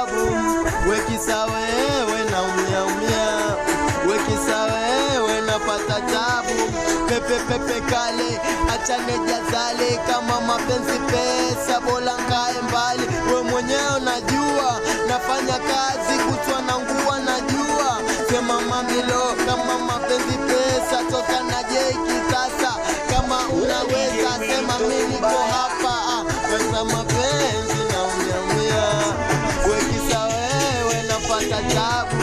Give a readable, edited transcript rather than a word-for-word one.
tabu, wekisa wewe naumia umia, wekisa wewe napata tabu, pepe pepe kale, achane jazale, kama mapenzi pesa, bola nkae mbali, we mwenyewe unajua, nafanya kazi kutwa na nguo najua, sema mamilo, kama mapenzi pesa, toka na jeki sasa, kama unaweza sema mimi niko hapa, ah, pesa mapenzi naumia umia, wekisa wewe napata tabu.